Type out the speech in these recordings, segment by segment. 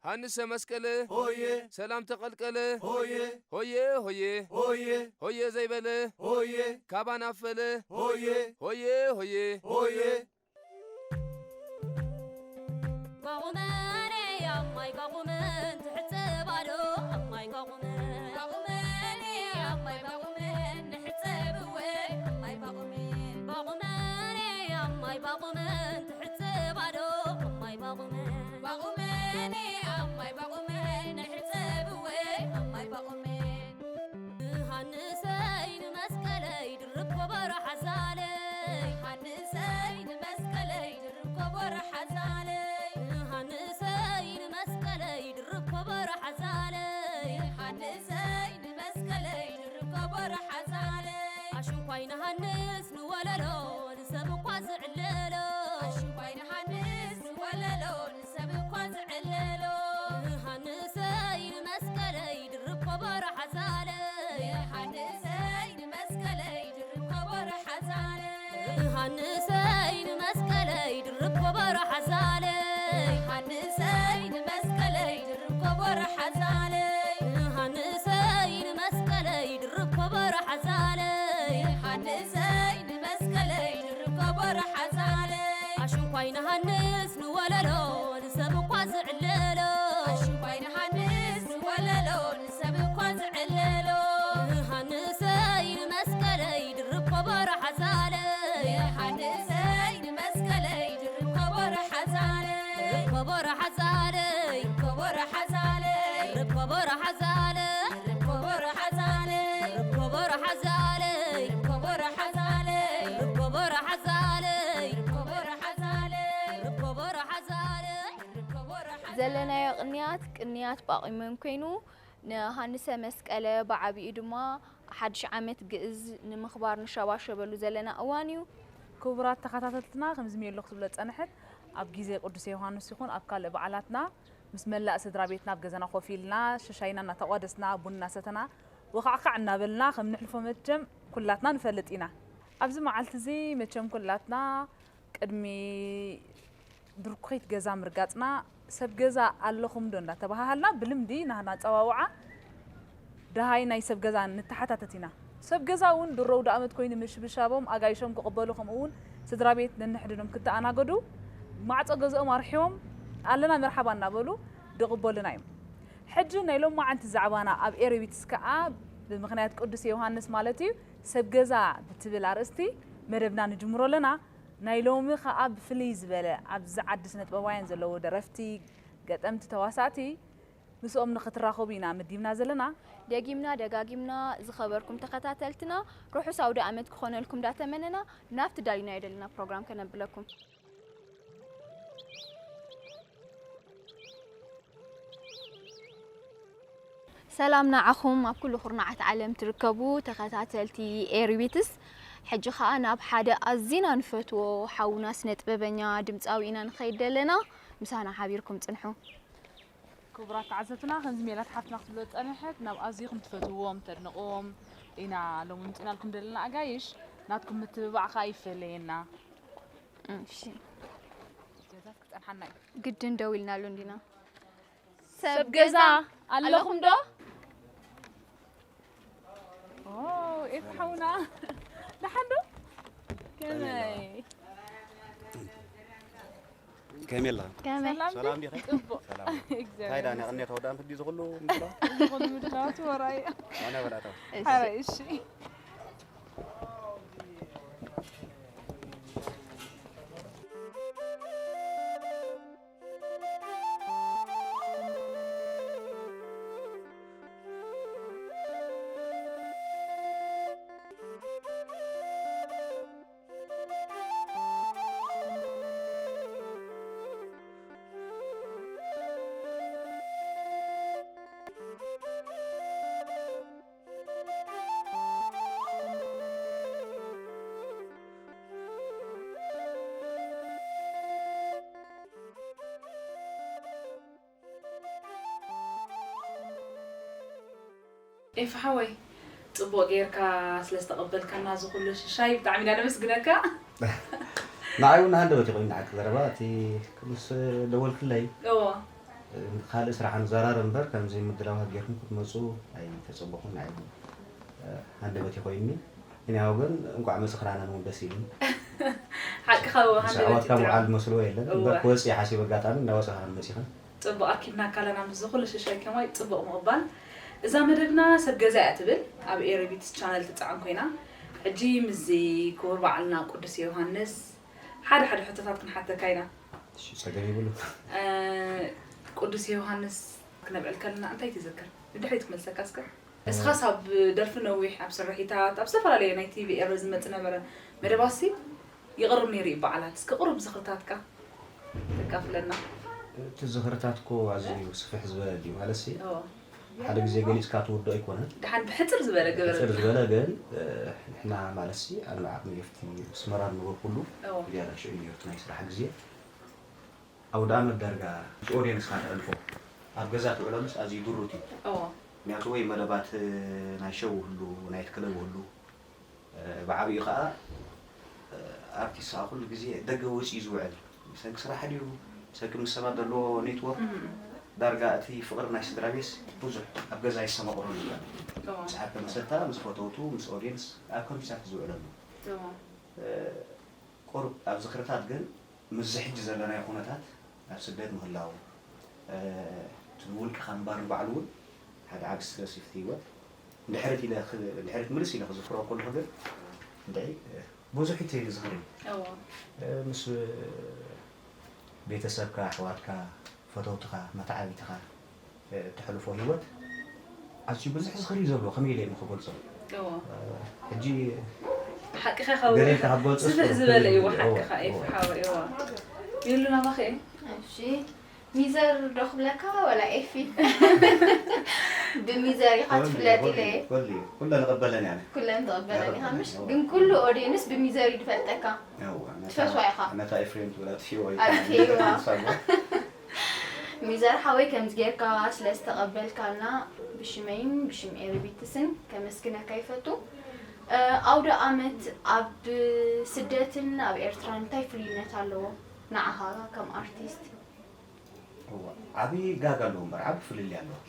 ሃንሰ መስቀለ ሆየ ሰላም ተቐልቀለ ሆየ ሆየ ሆየ ሆየ ሆየ ዘይበለ ሆየ ካባ ናፈለ ሆየ ሆየ ሆየ ሆየ ባቑመን ኣማይ ባቑመን ትሕጸብ ኣዶ ኣማይ ባቑመን ባቑመን ኣማይ ባቑመን ንሕጸብ እወ ኣማይ ባቑመን ባቑመን ኣማይ ባቑመን ትሕጸብ ኣዶ ኣማይ ባቑመን ባቑመን ኣማይ ባቑመን ንሕጸብ እወ ኣማይ ባቑመን ሃንሰይ ንመስቀለይ ድርብ ኮቦሮ ሓዛለይ ሃንሰይ ንመስቀለይ ድርብ ኮቦሮ ሓዛለይ ሃንሰይ ንመስቀለይ ድርብ ኮቦሮ ሓዛለይ ሃንሰይ ንመስቀለይ ድርብ ኮቦሮ ሓዛለይ ኣሽንኳይ ንሃንስ ንወለሎ ንሰብ እኳ ዝዕለሎ ኣሽንኳይ ንሃንስ ንወለሎ ንሰብ እኳ ዝዕለሎ ሃንሰይ ንመስቀለይ ድርብ ኮቦሮ ሓዛለይ ሃንሰይ ንመስቀለይ ድርብ ኮቦሮ ሓዛለይ ሃንሰይ ንመስቀለይ ድርብ ኮቦሮ ሓዛለይ ሃንሰይ ንመስቀለይ ድርብ ኮቦሮ ሓዛለይ ሃንሰይ ንመስቀለይ ድርብ ኮቦሮ ሓዛለይ ሃንሰይ ንመስቀለይ ድርብ ኮቦሮ ሓዛለይ ኣሽንኳይ ንሃንስ ንወለሎ ንሰብ እኳ ዝዕለሎ ኣሽንኳይ ንሃንስ ንወለሎ ንሰብ እኳ ዝዕለሎ ሃንሰይ ንመስቀለይ ድርብ ኮቦሮ ሓዛለይ ሃንሰይ ንመስቀለይ ድርብ ኮቦሮ ሓዛለይ ኮቦሮ ሓዛለይ ኮቦሮ ሓዛለይ ኮቦሮ ሓዛለይ ኮቦሮ ሓዛለይ ኮቦሮ ሓዛለይ ኮቦሮ ሓዛለይ ኮቦሮ ሓዛለይ ኮቦሮ ሓዛለይ ኮቦሮ ሓዛለይ ዘለናዮ ቅንያት ቅንያት ጳቑሜን ኮይኑ ንሃንሰ መስቀለ ብዓቢኡ ድማ ሓድሽ ዓመት ግእዝ ንምኽባር ንሸባሸበሉ ዘለና እዋን እዩ። ክቡራት ተኸታተልትና ከምዚ ሜሎ ክትብሎ ዝጸንሐት ኣብ ግዜ ቅዱስ ዮሃንስ ይኹን ኣብ ካልእ በዓላትና ምስ መላእ ስድራ ቤትና ኣብ ገዛና ኮፍ ኢልና ሸሻይና እናተቋደስና ቡን እናሰተና ወኻዕካዕ እናበልና ከም ንሕልፎ መቸም ኩላትና ንፈልጥ ኢና። ኣብዚ መዓልቲ እዚ መቸም ኩላትና ቅድሚ ድርኩኺት ገዛ ምርጋፅና ሰብ ገዛ ኣለኹም ዶ እንዳተባሃሃልና ብልምዲ ናህና ኣፀዋውዓ ደሃይ ናይ ሰብ ገዛ ንተሓታተት ኢና። ሰብ ገዛ እውን ድሮ ኣውደኣመት ኮይኑ ምሽብሻቦም ኣጋይሾም ክቕበሉ ከምኡ እውን ስድራ ቤት ነንሕድኖም ክተኣናገዱ ማዕፆ ገዝኦም ኣርሒቦም ኣለና መርሓባ እናበሉ ድቕበሉና እዮም። ሕጂ ናይ ሎማዓንቲ ዛዕባና ኣብ ኤሪቢትስ ከዓ ብምኽንያት ቅዱስ ዮሃንስ ማለት እዩ ሰብ ገዛ ብትብል ኣርእስቲ መደብና ንጅምሮ ኣለና። ናይ ሎሚ ኸኣ ብፍልይ ዝበለ ኣብዚ ዓዲ ስነጥበባውያን ዘለዉ ደረፍቲ፣ ገጠምቲ፣ ተዋሳእቲ ምስኦም ንኽትራኸቡ ኢና መዲብና ዘለና። ደጊምና ደጋጊምና ዝኸበርኩም ተኸታተልትና ርሑስ ኣውደኣመት ክኾነልኩም ዳተመነና ናብቲ ዳሊናዮ ደለና ፕሮግራም ከነብለኩም። ሰላም ንዓኹም ኣብ ኩሉ ኩርናዓት ዓለም ትርከቡ ተኸታተልቲ ኤሪቢትስ። ሕጂ ኸኣ ናብ ሓደ ኣዚና ንፈትዎ ሓውና ስነ ጥበበኛ ድምፃዊ ኢና ንኸይድ ደለና። ምሳና ሓቢርኩም ጽንሑ። ክቡራት ተዓዘብትና ከምዚ ሜላት ሓፍትና ክትብሎ ዝጸንሐት ናብ ኣዝኹም ትፈትውዎም ተድንቕዎም ኢና ሎሚ ምጺናልኩም ደለና ኣጋይሽ ናትኩም ምትብባዕ ከኣ ይፈለየና። እሺ ገዛት ክጸንሓና እዩ። ግድን ደው ኢልናሉ እንዲና። ሰብ ገዛ ኣለኹም ዶ? ኦ ኤፍ ሓውና ደሓን ዶ? ከመይ ከመይ ኣለኻ? ከመይ ሰላም ሰላም ዲኺ? ጽቡቕ ሰላም እንታይ ዳ ንቕኔ ተወዳእን ፍዲ ዝኽሉ ምድላ ዝኾኑ ምድላዋት ወራይ ኣነ በላታ ሓራይ እሺ ኤፍ ሓወይ ጽቡቕ ጌርካ ስለ ዝተቐበልካና እዚ ኩሉ ሽሻይ ብጣዕሚ ኢና ነመስግነካ። ንዓይ እውን ሃንደበት ኮይኑ ንዓኪ ዘረባ እቲ ምስ ደወልክለይ እዎ ካልእ ስራሕ ንዘራረብ እምበር፣ ከምዚ ምድላዋት ጌርኩም ክትመጹ ኣይተጸበኹን። ንዓይ እውን፣ እ፣ ሃንደበት ይኾይኒ። እኔ ያው ግን እንኳዕ መጽእ ክራናን እውን ደስ ኢሉኒ። ሓቅኻ፣ ብዛዕባትካ ምውዓል መስልዎ የለን። እምበር እወ። ክወጽእ እየ ሓሲበ፣ ኣጋጣሚ እናወጻኻ መጺኻ። ጽቡቕ ኣኪብና ኣካላና ምስ ዝኹሉ ሽሻይ ከማይ ጽቡቕ ምቕባል። እዛ መደብና ሰብ ገዛ እያ ትብል፣ ኣብ ኤረቢትስ ቻነል ትጸዓን ኮይና። ሕጂ ምስዚ ክቡር በዓልና ቅዱስ ዮሃንስ ሓደ ሓደ ሕቶታት ክንሓተካ ኢና። እሺ፣ ጸገም የብሉን። እ፣ ቅዱስ ዮሃንስ ክነብዕል ከለና እንታይ ትዝክር? ንድሕሪት ክመልሰካ እስከ። እስኻስ ኣብ ደርፊ ነዊሕ፣ ኣብ ስርሒታት፣ ኣብ ዝተፈላለየ ናይ ቲቪ ኤረ ዝመጽእ ነበረ መደባሲ ይቕርብ ነይሩ እዩ በዓላት። እስከ ቁሩብ ዝኽርታትካ ተካፍለና። እቲ ዝኽርታት እኮ ኣዝዩ ስፍሕ ዝበለ ድዩ? ማለት ሲ፣ እዎ። ሓደ ግዜ ገሊጽካ ትውዶ ኣይኮነን። ደሓን ብሕጽር ዝበለ ግበረልና። ብሕጽር ዝበለ ግን፣ እ፣ ንሕና ማለት ሲ፣ ኣብ ዓቕሚ ኤፍቲ ኣስመራ ንነበርኩሉ እዎ። ዝያዳ ሽዑ እዩ ነይሩ እቲ ናይ ስራሕ ግዜ። ኣውደ ኣመት ዳርጋ ምስ ኦድየንስካ ተሕልፎ፣ ኣብ ገዛ ትውዕለሉስ ኣዝዩ ድሩት እዩ። እዎ። ምክንያቱ ወይ መደባት ናይ ሸው ይህሉ፣ ናይት ክለብ ይህሉ፣ እ፣ ብዓቢኡ ከኣ፣ እ፣ ኣርቲስት ከኣ ኩሉ ግዜ ደገ ወጺኡ ዝውዕል፣ ብሰንኪ ስራሕ ድዩ፣ ብሰንኪ ምስ ሰባት ዘለዎ ኔትወርክ፣ እም። ዳርጋ እቲ ፍቕሪ ናይ ስድራ ቤትስ ብዙሕ ኣብ ገዛ ይሰማቕረሉ እዩ። እዎ። ምስ ዓርከ መሰታ፣ ምስ ፈተውቱ፣ ምስ ኦድየንስ ኣብ ከምዚታት ዝውዕለሉ። እዎ። እ፣ ቁሩብ ኣብ ዝኽርታት ግን ምስዚ ሕጂ ዘለናዮ ኩነታት ኣብ ስደት ምህላው፣ እ፣ እቲ ብውልቅኻ ምንባር ንባዕሉ እውን ሓደ ዓቢ ስትረስ እዩ እቲ ህይወት። ንድሕሪት ኢለ ክ-፣ ንድሕሪት ምልስ ኢለ ክዝክሮ ከለኹ ግን እንታይ፣ እ፣ ብዙሕ እዩ እቲ ዝኽሪ። እዎ። እ፣ ምስ ቤተሰብካ፣ ኣሕዋትካ፣ ፈተውትኻ፣ መተዓቢትኻ፣ እ፣ እተሕልፎ ህይወት ኣዝዩ ብዙሕ ዝኽሪ እዩ ዘለዎ። ከመይ ኢለ እየ ክገልጾ? እዎ። እ፣ ሕጂ ሓቅኻ ካብ ገለ ኢልካ ክትገልጾ ስፍሕ ዝኽእል ዝበለ እዩ። እዎ። ሓቅኻ እዩ፣ እዎ። ሓወይ፣ እዎ። ይሉ ናባኸ እዩ? እሺ፣ ሚዘር ዶ ክብለካ ወላ ኤፊ? ብሚዘር ኢኻ ኩሉ፣ ትፍለጥ ኩሉ፣ ኢለ እየ። ኩሉ፣ ኩሉ ንቕበለን ያለ። ኩለን ትቕበለን ኢኻ፣ ንቕበለን፣ ምሽ? እዎ። ግን ኩሉ ኦድየንስ ብሚዘር እዩ ዝፈልጠካ። እዎ፣ ነታ፣ ትፈትዋ ኢኻ። ነታ ኤፍሬም ትብላ ትፊዎ እዩ። ኣይ፣ ትፊዎ። ንሳ እሞ። ሚዘር ሓወይ፣ ከምዚ ጌርካ ስለ ዝተቐበልካና ብሽመይን ብሽም ኤሪቢትስን ከመስግነካ ይፈቱ። እ፣ ኣውደ ኣመት ኣብ ስደትን ኣብ ኤርትራን እንታይ ፍልይነት ኣለዎ ንዓኻ ከም ኣርቲስት? እዋ፣ ዓቢ ጋግ ኣለዎ እምበር፣ ዓቢ ፍልልይ ኣለዎ።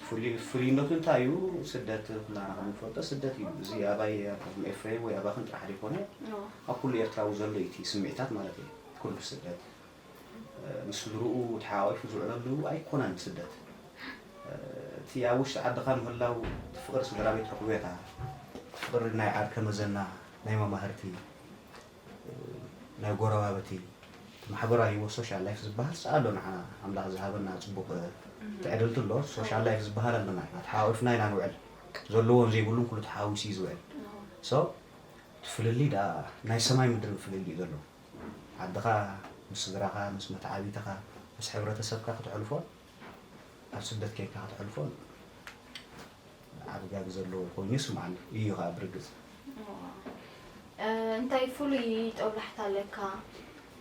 ፍሉይ-፣ ፍሉይነቱ እንታይ እዩ? ስደት ኩላና ከም እንፈልጦ ስደት እዩ። እዚ ኣባይ፣ ኣብ ኤፍሬም ወይ ኣባኽን ጥራሕ ዘይኮነ፣ እዎ። ኣብ ኩሉ ኤርትራዊ ዘሎ እዩ እቲ ስምዒታት ማለት እዩ። ኩሉ ስደት፣ እ፣ ምስ ስድርኡ ተሓቋቒፉ ዝውዕለሉ ኣይኮነን ስደት። እ፣ እቲ ኣብ ውሽጢ ዓድኻ ምህላው፣ እቲ ፍቕሪ ስድራ ቤት ርኽቤታ፣ እቲ ፍቕሪ ናይ ዓርከ መዘና፣ ናይ መማህርቲ፣ ናይ ጎረባብቲ፣ ማሕበራዊ ህይወት፣ ሶሻል ላይፍ ዝበሃል ስ-፣ ኣሎ ንዓና ኣምላኽ ዝሃበና ጽቡቕ፣ እ፣ እህ። ትዕድልቲ ኣሎ። ሶሻል ላይፍ ዝበሃል ኣለና። ተሓቋቒፍና ኢና ንውዕል። ዘለዎን ዘይብሉን ኩሉ ተሓዋዊሱ እዩ ዝውዕል። እህ። ሶ፣ እቲ ፍልልይ ደኣ ናይ ሰማይ ምድርን ፍልልይ እዩ ዘሎ። ዓድኻ፣ ምስ ስድራኻ፣ ምስ መተዓቢትኻ፣ ምስ ሕብረተሰብካ ከተሕልፎን ኣብ ስደት ኬድካ ከተሕልፎን ዓቢ ጋግ ዘለዎ ኮይኑ ይስምዓኒ እዩ ኸኣ ብርግጽ። እዋ። እ፣ እንታይ ፍሉይ ጦብላሕታ ኣለካ?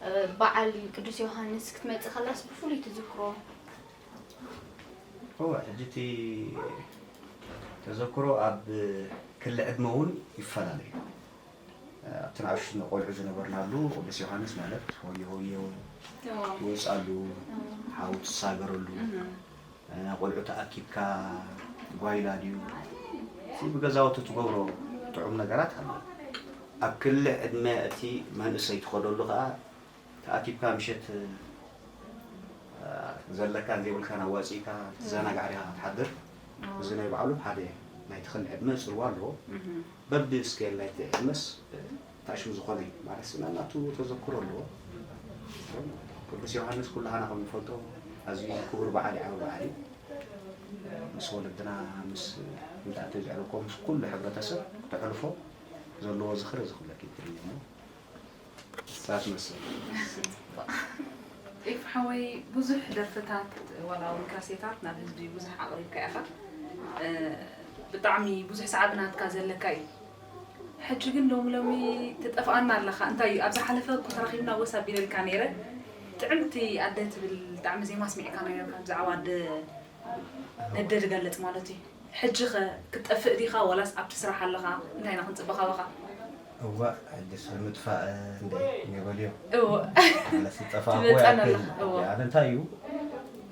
እ፣ በዓል ቅዱስ ዮሃንስ ክትመጽእ ከላስ ብፍሉይ ትዝክሮ? እወ፣ ሕጂ እቲ ተዘክሮ ኣብ ክሊ ዕድመ እውን ይፈላለ እዩ። ኣብቲ ንኣሽቱ ቆልዑ ዝነበርናሉ ቅዱስ ዮሃንስ ማለት ሆየ ሆየ እዎ። ትወፅኣሉ፣ እዎ። ሓው ትሳገረሉ፣ እህ። ቆልዑ ተኣኪብካ ጓይላ ድዩ፣ እቲ ብገዛውቲ ትገብሮ ጥዑም ነገራት ኣሎ። ኣብ ክሊ ዕድመ እቲ መንእሰይ ትኸደሉ ከዓ ተኣኪብካ ምሸት፣ እ፣ ዘለካን ዘይብልካን ኣዋፂእካ ትዘናጋዕ ዲኻ ክትሓድር። ኣዎ። እዚ ናይ ባዕሉ ሓደ ናይ ትኽል ዕድመ ፅልዋ ኣለዎ። እህ። በቢ ስኬል ናይቲ ዕድመስ፣ እ፣ ታሽሙ ዝኾነ እዩ። ማለት ስና ናቱ ተዘክሮ ኣለዎ። ቅዱስ ዮሃንስ ኩላህና ከም ንፈልጦ ኣዝዩ ክቡር በዓል እዩ፣ ዓቢ በዓል እዩ። ምስ ወለድና፣ ምስ ምልኣተ ዘዕለቆ፣ ምስ ኩሉ ሕብረተሰብ ክተሕልፎ ዘለዎ ዝኽሪ እዚ ክብለኪ ይክእል እየ እሞ። እሳ ትመስል። ኤፍ ሓወይ፣ ብዙሕ ደርፍታት ዋላ እውን ካሴታት ናብ ህዝቢ ብዙሕ ኣቕሪብካ ኢኻ። እ፣ ብጣዕሚ ብዙሕ ሰዓቢ ናትካ ዘለካ እዩ። ሕጂ ግን ሎሚ ሎሚ ትጠፍኣና ኣለኻ። እንታይ እዩ? ኣብ ዝሓለፈ እኮ ተራኺብና ወስ ኣቢለልካ ነይረ። ጥዕምቲ ኣደ ትብል ጣዕሚ ዜማ ኣስሚዕካና ነይርካ ብዛዕባ ኣደ ነደ ዝገልጽ ማለት እዩ። ሕጂ ኸ ክትጠፍእ ዲኻ ወላስ ኣብቲ ስራሕ ኣለኻ? እንታይ ኢና ክንጽበ ካባኻ? እዋእ፣ ሕጅስ ንምጥፋእ እንደ ይበልዮ። እዎ። ማለት ዝጠፋእኩ ትመጸና ይኣክል። ኣለኻ። እዎ። ኣነ እንታይ እዩ፣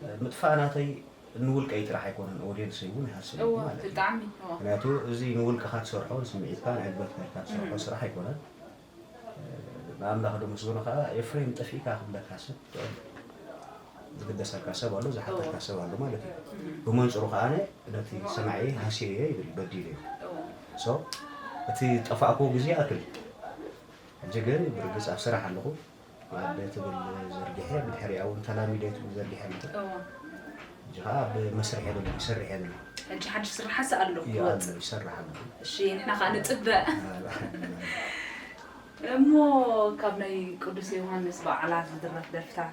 እ፣ ምጥፋእ ናተይ ንውልቀይ ጥራሕ ኣይኮነን፣ ኦድየንሰይ እውን ይሃስብ እዩ እወ ማለት እዩ። ብጣዕሚ እወ ምክንያቱ እዚ ንውልቅኻ ትሰርሖ ንስምዒትካ ንዕግበትካ ኢልካ ትሰርሖ እም። ስራሕ ኣይኮነን። ንኣምላኽ ዶ ምስግኖ ከዓ ኤፍሬም ጠፊእካ ክብለካ ሰብ ዝግደሰልካ ሰብ ኣሎ ዝሓተካ እወ ሰብ ኣሎ ማለት እዩ። እም። ብመንፅሩ ከዓ ነቲ ሰማዒ ሃስየዮ ይብል በዲለዮ እወ ሶ እቲ ጠፋእኩ ግዜ ይኣክል። ሕጂ ግን ብርግፅ ኣብ ስራሕ ኣለኹ። ኣደ ትብል ዘርጊሐ ብድሕሪኣ እውን ተላሚደ ትብል ዘርጊሐ ኣለኹ። እወ ሕጂ ከዓ ኣብ መስርሕ የብሉ ይሰርሕ የብሉ። ሕጂ ሓድሽ ስራሓስ ኣሎ ይኣሉ ክወፅእ። ይሰርሕ ኣለኹ። እሺ ንሕና ከዓ ንፅበ። እሞ ካብ ናይ ቅዱስ ዮሃንስ በዓላት ዝድረፍ ደርፍታት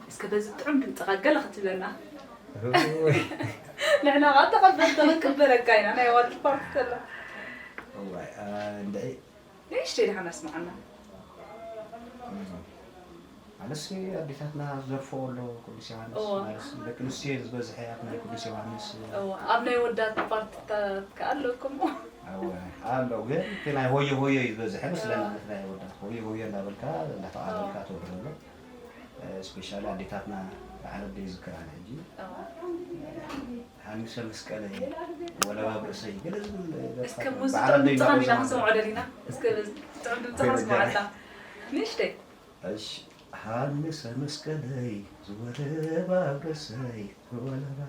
እስከ በዚ ጥዑም ድምፅኻ ገለ ክትብለና። እውይ። ንሕና ከዓ ተቐበልቲ ክንቅበለካ ኢና ናይ ዋልድ ፓርክ ተላ እዋይ፣ አ፣ እንድዒ። ንእሽተይ ድሓን ኣስምዓና። ኣነስ ኣዴታትና ዝደርፎ ኣሎ ቅዱስ ዮሃንስ እወ። ማለት ደቂ ኣንስትዮ ዝበዝሐ ኣብ ናይ ቅዱስ ዮሃንስ እወ። ኣብ ናይ ወዳት ፓርትታት ከ ኣለኩም? እወ፣ ኣሎ ግን እቲ ናይ ሆየ ሆየ እዩ ዝበዝሐ ምስለና እወ። እቲ ናይ ወዳት ሆየ ሆየ እንዳበልካ እንዳተቓበልካ እወ። ትወርድ ኣሎ። ስፔሻሊ ኣዴታትና በዓል ኣደ ይዝክራን ሕጂ እወ። ሃንሰ መስቀለይ ወለባ ብርእሰይ ገለ ዝብል እስከ ደርፍታት ሙዚ በዓል ጥዑም ኣደይ ድምፅኻ እንዳበሉ ኢና ዘመሓ- ክንሰምዖ ደሊና እስከ በዚ ጥዑም ድምፅኻ ስምዓልና ንእሽተይ እሺ ሃንሰ መስቀለይ ዝወለባ ብርእሰይ ትወለባ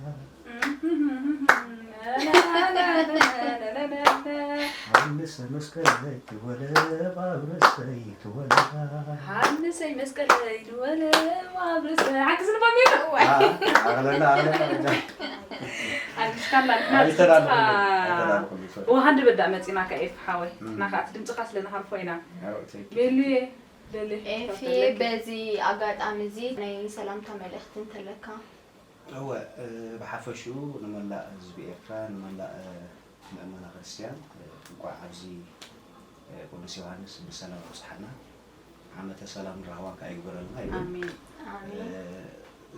ሃንሰ መስቀለይ ትወለባ ብርእሰይ ትወለባ ሃንሰይ መስቀለይ ንወለባ ብርእሰይ ሓግዝ ንባሚሉ ኣቕለና ኣቕለና ሓድሽ ካላ ንሕና ኣይተዳለኹሉ፣ ዝፍትኻ ኣይተዳለኹሉ፣ ሶሪ። እወ፣ ሃንዲ በዳእ መጺና ከ ኤፍ ሓወይ። እም። ንሕና ከኣ እቲ ድምጽኻ ስለ ንሃርፎ ኢና። ኣዎ፣ ቴንክ ዩ። ሜሉዬ፣ ለለ፣ ኤፊ፣ ተፈለኪ። በዚ ኣጋጣሚ እዚ ናይ ሰላምታ መልእኽቲ እንተለካ? እወ፣ እ፣ ብሓፈሽኡ ንመላእ ህዝቢ ኤርትራ፣ ንመላእ፣ እ፣ ምእመና ክርስትያን፣ እ፣ እንቋዕ ኣብዚ፣ እ፣ ቅዱስ ዮሃንስ ብሰላም ኣብጽሓና። ዓመተ ሰላምን ራህዋን ከኣ ይግበረልና ይብል። ኣሜን። ኣሜን። እ፣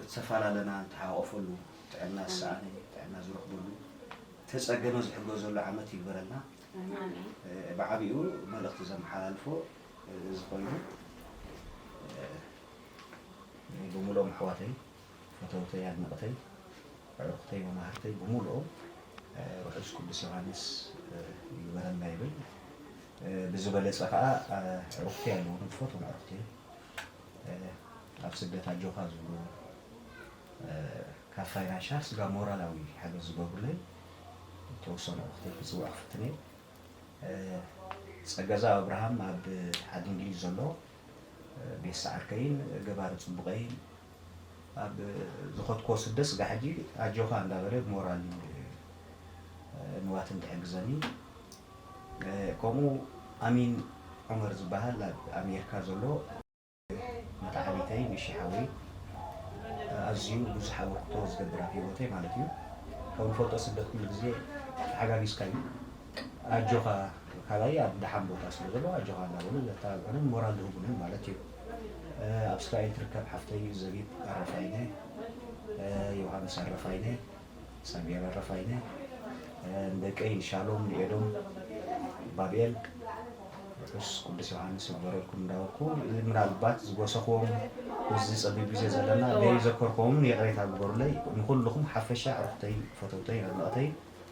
ዝተፈላለና እንተሓቋቖፈሉ፣ ጥዕና ኣሜን። ዝሰኣነ ጥዕና ዝረኽበሉ፣ ተጸገመ ዝሕገዘሉ ዓመት ይግበረልና። ኣሜን። እ፣ ብዓቢኡ መልእኽቲ ዘመሓላልፎ፣ እ፣ እዚ ኮይኑ፣ እ፣ ብምልኦም ኣሕዋተይ፣ ፈተውተይ፣ ኣድነቕተይ፣ ኣዕሩኽተይ፣ መማህርተይ ብምልኦም፣ እ፣ ርሑስ ቅዱስ ዮሃንስ፣ እ፣ ይግበረልና ይብል። እ፣ ብዝበለጸ ከኣ፣ እ፣ ኣዕሩኽተይ ኣለዉኒ፣ ዝፈትዎም ኣዕሩኽተይ፣ እ፣ ኣብ ስደት ኣጆኻ ዝብሉ፣ እ፣ ካብ ፋይናንሻል ስጋብ ሞራላዊ ሓገዝ ዝገብሩለይ፣ ዝተወሰኑ ኣዕሩኽተይ ክጽውዕ ክፍትን እየ። እ፣ ጸገዛ ኣብርሃም ኣብ ዓዲ እንግሊዝ ዘሎ፣ እ፣ ቤት ሰዓርከይን ገባሪ ጽቡቐይን ኣብ ዝኸድክዎ ስደት ስጋዕ ሕጂ ኣጆኻ እንዳበለ ብሞራል፣ እ፣ ንዋትን ትሕግዘኒ። እ፣ ከምኡ ኣሚን ዑመር ዝበሃል ኣብ ኣሜሪካ ዘሎ መተዓቢተይ ንሺ ሓወይ ኣዝዩ ብዙሕ ኣበርክቶ ዝገብር ኣብ ህይወተይ ማለት እዩ። ከም ንፈልጦ ስደት ኩሉ ግዜ ተሓጋጊዝካ እዩ። ኣጆኻ ካባይ ኣብ ደሓን ቦታ ስለ ዘሎ ኣጆኻ እንዳበሉ ዘተባብዑንን ሞራል ዝህቡንን ማለት እዩ። ኣብ እስራኤል ትርከብ ሓፍተይ ዘቢብ ኣረፋይነ፣ ዮሃንስ ኣረፋይነ፣ ሳሙኤል ኣረፋይነ፣ እ፣ ንደቀይ ንሻሎም፣ ንኤዶም፣ ባብኤል፣ ርሑስ ቅዱስ ዮሃንስ ይግበረልኩም እንዳበልኩ፣ ምናልባት ዝጎሰኽዎም፣ ምስዚ ጸቢብ ግዜ ዘለና፣ እዋ። ዘይዘከርክዎምን ይቕሬታ ግበሩለይ። ንኹልኹም ሓፈሻ ኣዕሩኽተይ፣ ፈተውተይ፣ ኣድነቕተይ፣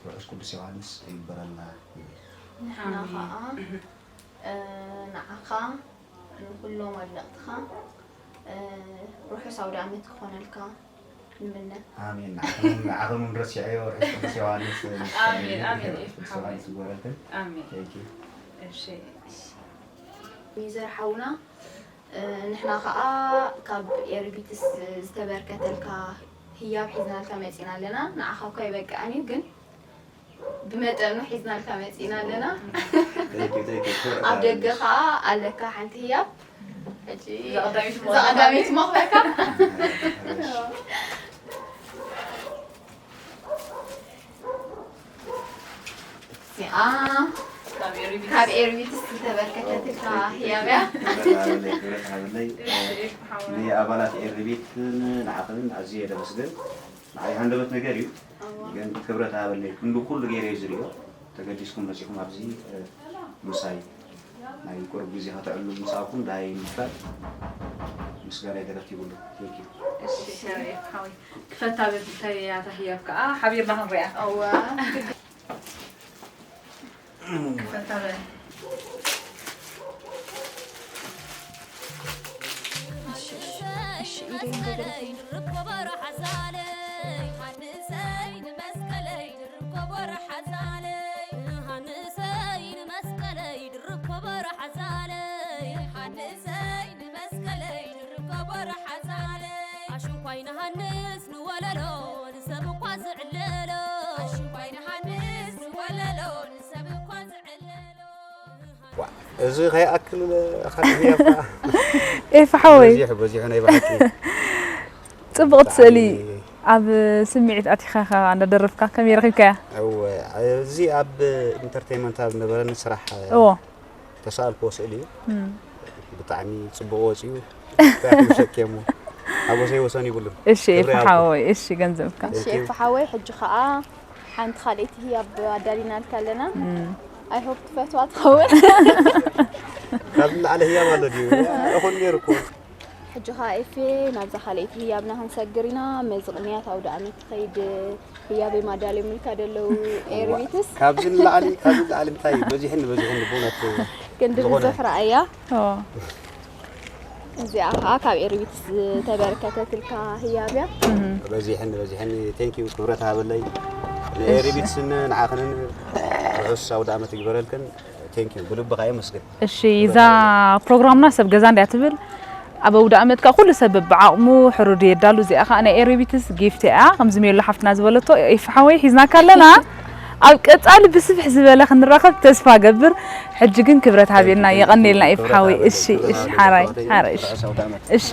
ርሑስ ቅዱስ ዮሃንስ ይግበረልና ይብል። ንሕና ኣሜን። ኸኣ፣ እ፣ ንዓኻ፣ ንኹሎም ኣድነቕትኻ፣ እ፣ ርሑስ ኣውደ ዓመት ክኾነልካ ንምነ። ኣሜን። ንዓኹም፣ ንዓኹም ረሲዐዮ ርሑስ ቅዱስ ዮሃንስ፣ ኣሜን፣ ኣሜን። ርሑስ ቅዱስ ዮሃንስ ይግበረልክን። ኣሜን። Thank you። እሺ። ሚዘር ሓውና፣ እ፣ ንሕና ኸኣ ካብ ኤርቢትስ ዝተበርከተልካ ህያብ ሒዝናልካ መጺና ኣለና። ንዓኻ እኳ ኣይበቅዕን እዩ፣ ግን ብመጠኑ ሒዝናልካ መጺና ኣለና። Thank you, thank you። ክብረት ኣብ ደገ ኣለኒ። ኸኣ ኣለካ ሓንቲ ህያብ። ሕጂ እዛ ቀዳመይቲ እዛ ቀዳመይቲ መኽበካ። እሺ። እዚኣ ካብ ኤርቢትስ። ካብ ኤርቢትስ ዝተበርከተትልካ ህያብ እያ። ክብረት ሃበለይ፣ ክብረት ሃበለይ። እሺ፣ እሺ፣ ሓውና። ንኣባላት ኤርቢትን ንዓኽንን ኣዝየ የመስግን። ንዓይ ሃንደበት ነገር እዩ። እዋ። ግን ክብረት ሃበለይ። ክንዲ ኩሉ ገይረ እየ ዝሪኦ። ተገዲስኩም መጺኹም ኣብዚ፣ እ፣ ምሳይ። ናይ ቁሩብ ግዜ ከተዕሉ ምሳኩም ዳይ ምፍራድ ምስጋና ይደረት ይብሉ። Thank you። እሺ፣ ሸሪፍ ሓወይ። ክፈታ በብታይ እያ እታ ህያብ ከኣ ሓቢርና ክንሪኣ። እዋ ክፈታ በ ኣሽንኳይ ንሃንስ ንወለሎ ንሰብ እኳ ዝዕለሎ ኣሽንኳይ ንሃንስ ንወለሎ ንሰብ እኳ ዝዕለሎ እዚ ከይኣክል ሓደ ህያብ ኤፍ ሓወይ በዚሑ በዚሑ ናይ ብሓቂ ጽቡቕቲ ስእሊ ኣብ ስምዒት ኣቲኻ ኢኻ እንዳደረፍካ ከመይ ረኺብካያ? እወ እዚ ኣብ ኢንተርቴይንመንት ኣብ ነበረኒ ስራሕ እዎ ተሳኣልክዎ ስእሊ እዩ። እም። ብጣዕሚ ጽቡቕ ወጺኡ። እንታይ ክብለኪ እሞ ሓጎሰይ ወሰን ይብሉን። እሺ ኤፍ ሓወይ እሺ ገንዘብካ Thank you። ሼፍ ሓወይ ሕጂ ከዓ ሓንቲ ካልኣይቲ ህያብ ኣዳሊናልካ ኣለና። እም። I hope ትፈትዋ ትኸውን። ካብ ላዕሊ ህያብ ኣሎ ድዩ? እኹል ነይሩ እኮ። ሕጂ ከዓ ኤፌ ናብዛ ካልኣይቲ ህያብና ክንሰግር ኢና። መዚ ቅንያት ኣውደ ኣመት ትኸይድ ህያብ የማዳልዮምልካ ደለዉ ኤርቢትስ ካብዚ ንላዕሊ ካብዚ ንላዕሊ እንታይ በዚሕኒ በዚሕኒ ብእውነት ክንዲ ዝኾነ ብዙሕ ረኣያ። ኦ እዚኣ ከዓ ካብ ኤርቢትስ ዝተበርከተትልካ ህያብ እያ። እም። በዚሕኒ በዚሕኒ thank you ክብረት ሃበለይ። ንኤርቢትስን ንዓኽንን ርሑስ ኣውደ ኣመት ይግበረልክን። Thank you ብልብኻ የመስግን። እሺ እዛ ፕሮግራምና ሰብ ገዛ እንድያ ትብል ኣብ ኣውደ ኣመት ከዓ ኩሉ ሰብ ብዓቕሙ ሕሩዱ የዳሉ። እዚኣ ከዓ ናይ ኤርቢትስ ጊፍት እያ ከምዚ ሜሎ ሓፍትና ዝበለቶ ኤፍ ሓወይ ሒዝናካ ኣለና። ኣብ ቀጻሊ ብስፍሕ ዝበለ ክንራኸብ ተስፋ ገብር። ሕጂ ግን ክብረት ሃብየና የቐንየልና ኤፍ ሓወይ። እሺ እሺ ሓራይ ሓራይ እሺ እሺ